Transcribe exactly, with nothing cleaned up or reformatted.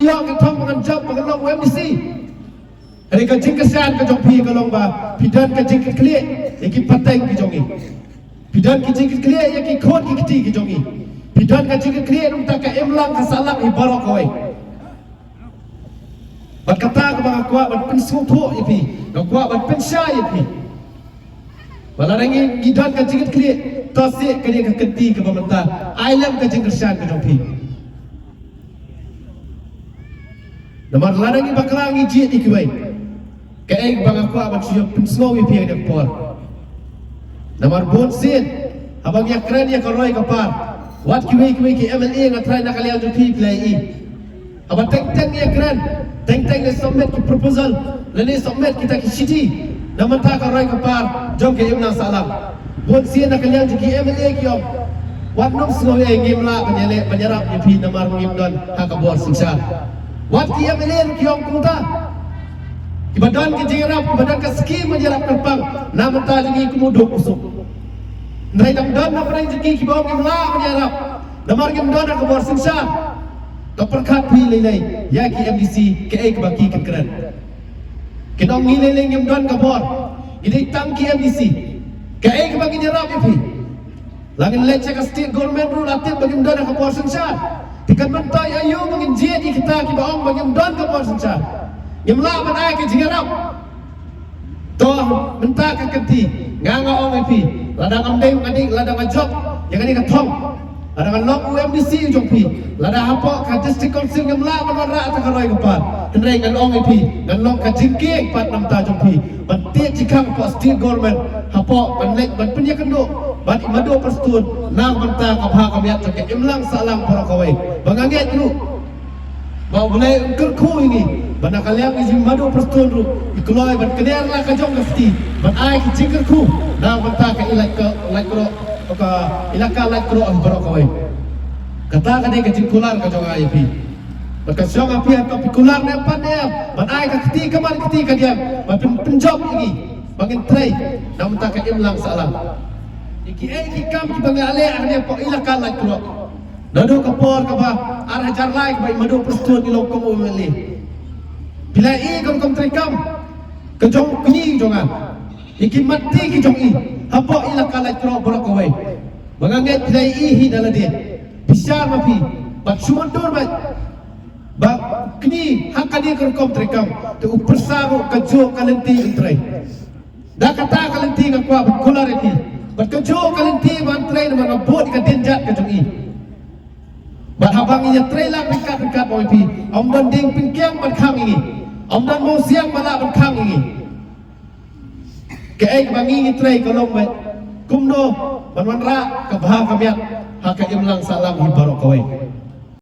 ïoh ka thong ba ngan jop ba ngan long u MDC. Hynrei ka jingkyrshan ka jong phi ka long ba phi don ka jingkitkhlieh ïa ki pateng ki jong ngi. Phi don ka jingkitkhlieh ïa ki khun ki kti ki jong ngi. Phi don ka jingkitkhlieh na ka bynta ka imlang ka sahlang hi baroh kawei. Bad kata kaba nga kwah ban pynsngewthuh ïa phi, nga kwah ban pynshai ïa phi. Ba lada ngi, ngi don ka jingkitkhlieh, to seh kane ka kynti kaba mynta, ai lem ka jingkyrshan ka jong phi. Namar lada ngi bakla ngi jied ïa kiwei, kaei ba nga kwah ban shu pynsngew ïa phi ha kane ka por. Namar bun sien haba ngi ïakren ïa ka roi ka par, wat kiwei kiwei ki MLA, nga tharai na ka liang jong phi phi la ïohi. Haba teng teng ïakren, teng teng leit submit ki proposal, lane submit kita ki shithi na ka bynta ka roi ka par jong ka imlang sahlang. Bun sien na ka liang jong ki MLA ki ong, wat nym sngew ei, ngim lah ban ïaleh ban ïarap ïa phi namar ngim don ha ka bor synshar. Wat ki MLA ruh ki ong kumta. Kiba don ka jingïarap, kiba don ka skim ban ïarap kyrpang na ka bynta jong ngi kum u duk u suk. Hynrei dang don na pdeng jong ki kiba ong ngim lah ban ïarap namar ngim don ha ka bor synshar. To pyrkhat phi lei lei ïa ki MDC, kaei kaba ki kin kren. Kin ong ngi lei lei ngim don ka bor, ngi dei tang ki MDC, kaei kaba ngin ïarap ïa phi? La ngin leit sha ka state government ruh la tip ba ngim don ha ka bor synshar. Te kan myntoi aïu ba ngin jied ïa kita kiba ong ba ngim don ka bor synshar? Ngim lah ban ai ka jingïarap. To mynta ka kynti nga, nga ong ïa phi, lada ngam dei, nga dei, lada nga jop ïa kane ka thong, lada ngan long u MDC jong phi, lada hapoh ka District Council ngim lah ban wanrah ïa ka roi ka par, hynrei ngan ong ïa phi, ngan long ka jingkieng pat na ka bynta jong phi ban tied jingkhang hapoh state government, hapoh ban leit ban pynïakynduh bad i Madu Prestone na ka bynta ka bha ka miat jong ka imlang sahlang baroh kawei. Ba nga ngeit ruh ba U Blei un kyrkhu ïa ngi, ba na ka liang i Madu Prestone ruh i kloi ban kner la ka jong ka kti ban ai ka jingkyrkhu na ka bynta ka Laitkroh, Laitkroh, ka Elaka Laitkroh baroh kawei. Kata ka dei ka jingkular ka jong nga ïa phi. Bad ka shong ha phi, hato phi kular ne em pat ne em ban ai ka kti kamon kti kadiang ban pyn-, pynjop ïa ngi ba ngin trei na ka bynta ka imlang sahlang. Ïa kiei ki kam kiba ngi la leh hangne hapoh Elaka Laitkroh. Naduh ka por kaba ar hajar lai kaba i Madu Prestone i long kum u MLA, phi la ïohi ka rukom treikam ka jong u kñi jong nga, ïa ki matti ki jong i hapoh Elaka Laitkroh baroh kawei. Ba nga ngeit phi la ïohi hi da lade. Bishar ma phi bad shu mutdur bad ba u kñi ha kane ka rukom treikam, te u pyrsa ruh kajuh ka lynti un trei. Da kata ka lynti nga kwah ban kular ïa phi bad kajuh ka lynti ban trei namar nga bud ïa ka dienjat ka jong i. Bad haba ngi ïatrei lang ryngkat ryngkat bad phi, ym don dieng pynkiang ban khang ïa ngi, ym don mawsiang ba lah ban khang ïa ngi. Kaei kaba ngi ngi trei ka long beit kumno ban wanrah ka bha ka miat ha ka imlang sahlang hi baroh kawei.